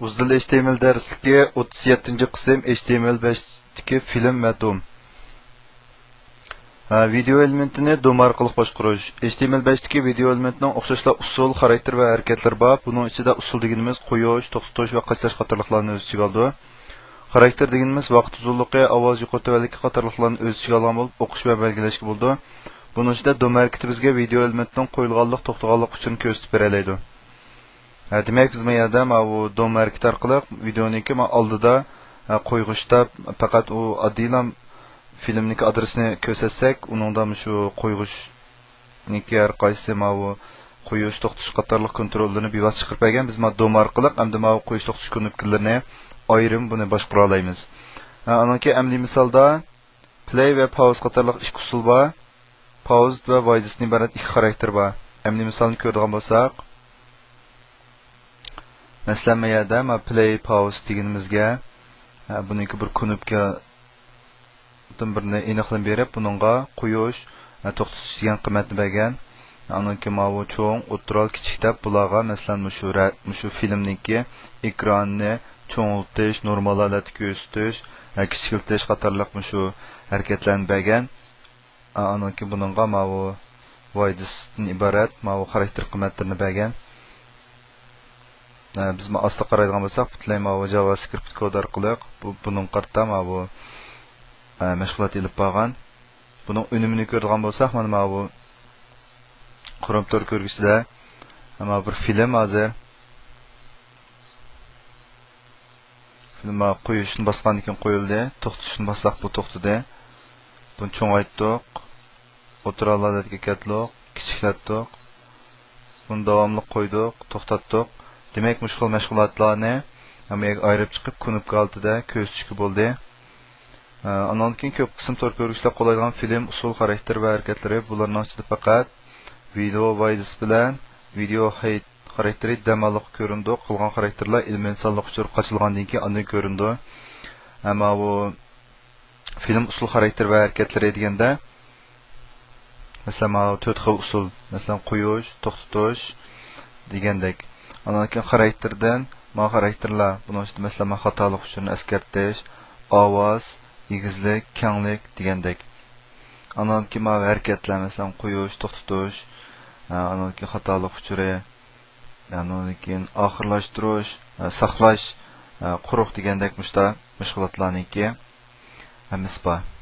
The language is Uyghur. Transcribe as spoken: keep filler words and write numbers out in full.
ئۇزدىل ئېچ تى ئېم ئېل دەرسلىكى، ئوتتۇز يەتتىنچى قىسىم، ئېچ تى ئېم ئېل بەشتىكى فىلىم ۋە دوم. ھە، ۋىدېئو ئېلېمېنتىنى دوم ئارقىلىق باشقۇرۇش. ئېچ تى ئېم ئېل بەشتىكى ۋىدېئو ئېلېمېنتنىڭ ئوخشاشلا ئۇسۇل، خاراكتېر ۋە ھەرىكەتلىرى بار. بۇنىڭ ئىچىدە ئۇسۇل دېگىنىمىز قويۇش، توختىتىش ۋە قاچىلاش قاتارلىقلارنى ئۆز ئىچىگە ئالىدۇ. خاراكتېر دېگىنىمىز ۋاقىت ئۇزۇنلۇقى، ئاۋاز يۇقىرى تۆۋەنلىكى قاتارلىقلارنى ئۆز ئىچىگە ئالغان بولۇپ، ئوقۇش ۋە بەلگىلەشكە بولىدۇ. بۇنىڭ ئىچىدە دوم ھەرىكىتى بىزگە ۋىدېئو ئېلېمېنتنىڭ قويۇلغانلىق، توختىغانلىق ئۇچۇرىنى كۆرسىتىپ بېرەلەيدۇ. ھە، دېمەك، بىز ما يەردە ماۋۇ دوم ھەرىكىتى ئارقىلىق ۋىدېئونىڭكى ما ئالدىدا، ھە، قويغۇچتا پەقەت ئۇ ئاددىيلا فىلىمنىڭكى ئادرېسىنى كۆرسەتسەك، ئۇنىڭدا مۇشۇ قويغۇچنىڭكى ھەر قايسى ماۋۇ قويۇش، توختىتىش قاتارلىق كونتروللىرىنى بىۋاسىتە چىقىرىپ بەرگەن. بىز ما دوم ئارقىلىق ئەمدى ماۋۇ قويۇش، توختىتىش كۇنۇپكىلىرىنى ئايرىم بۇنى باشقۇرالايمىز. ھە، ئانىڭكى ئەمەلىي مىسالدا پلەي ۋە پاۋز قاتارلىق ئىككى ئۇسۇل بار. پاۋز ۋە ۋايدىستىن ئىبارەت ئىككى خاراكتېر بار. ئەمەلىي مىسالنى كۆرىدىغان بولساق، مەسىلەن، ما يەردە ما پلەي پاۋز دېگىنىمىزگە، ھە، بۇنىڭكى بىر كۇنۇپكادىن بىرنى ئېنىقلىما بېرىپ، بۇنىڭغا قويۇش، ھە، توختىتىش دېگەن قىممەتنى بەرگەن. ئانىڭكى ماۋۇ چوڭ، ئوتتۇرا، كىچىك دەپ بۇلارغا، مەسىلەن، مۇشۇ رە-، مۇشۇ فىلىمنىڭكى ئېكرانىنى چوڭىتىش، نورمال ھالەتتە كۆرسىتىش، ھە، كىچىكلىتىش قاتارلىق مۇشۇ ھەرىكەتلەرنى بەرگەن. ئانىڭكى بۇنىڭغا ماۋۇ ۋايدىستىن ئىبارەت ماۋۇ خاراكتېر قىممەتلىرىنى بەرگەن. بىز ئاستا قارايدىغان بولساق، پۈتۈنلەي ماۋۇ جاۋاسكرىپت كود ئارقىلىق بۇ، بۇنىڭغا قارىتا ماۋۇ مەشغۇلات ئېلىپ بارغان. بۇنىڭ ئۈنۈمىنى كۆرىدىغان بولساق، مانا ماۋۇ كروم تور كۆرگۈچىدە مانا بىر فىلىم ھازىر. فىلىم قويۇشنى باسقاندىن كېيىن قويۇلدى. توختىتىشنى باسساق، بۇ توختىدى. بۇنى چوڭايتتۇق. ئوتتۇرا ھالەتكە كەلتۈردۇق. كىچىكلەتتۇق. بۇنى داۋاملىق قويدۇق، توختاتتۇق. دېمەك، مۇشۇ خىل مەشغۇلاتلارنى ھەممە يەرگە ئايرىپ چىقىپ، كۇنۇپكا ھالىتىدە كۆرسىتىشكە بولدى. ئاندىن كېيىن كۆپ قىسىم تور كۆرگۈچلەر قوللايدىغان فىلىم، ئۇسۇل، خاراكتېر ۋە ھەرىكەتلىرى. بۇلارنىڭ ئىچىدە پەقەت ۋىدېئو ۋايدىس بىلەن ۋىدېئو ھېيت خاراكتېرى دەم ئالغا كۆرۈنىدۇ. قالغان خاراكتېرلەر ئېلېمېنت سانلىق ئۇچۇر قاچىلىغاندىن كېيىن ئاندىن كۆرۈنىدۇ. ئەمما بۇ فىلىم ئۇسۇل خاراكتېر ۋە ھەرىكەتلىرى دېگەندە، مەسىلەن، مانا تۆت خىل ئۇسۇل، مەسىلەن، قويۇش، توختىتىش دېگەندەك. ئاندىن كېيىن خاراكتېردىن، مانا خاراكتېرلار، بۇنىڭ ئىچىدە، مەسىلەن، مانا خاتالىق ئۇچۇرىنى ئەسكەرتىش، ئاۋاز، ئېگىزلىك، كەڭلىك دېگەندەك. ئاندىن كېيىن مانا ھەرىكەتلەر، مەسىلەن، قويۇش، توختىتىش، ئاندىن كېيىن خاتالىق ئۇچۇرى، ئاندىن كېيىن ئاخىرلاشتۇرۇش، ساقلاش، قۇرۇق دېگەندەك مۇشتا مەشغۇلاتلارنىڭكى ھەممىسى بار.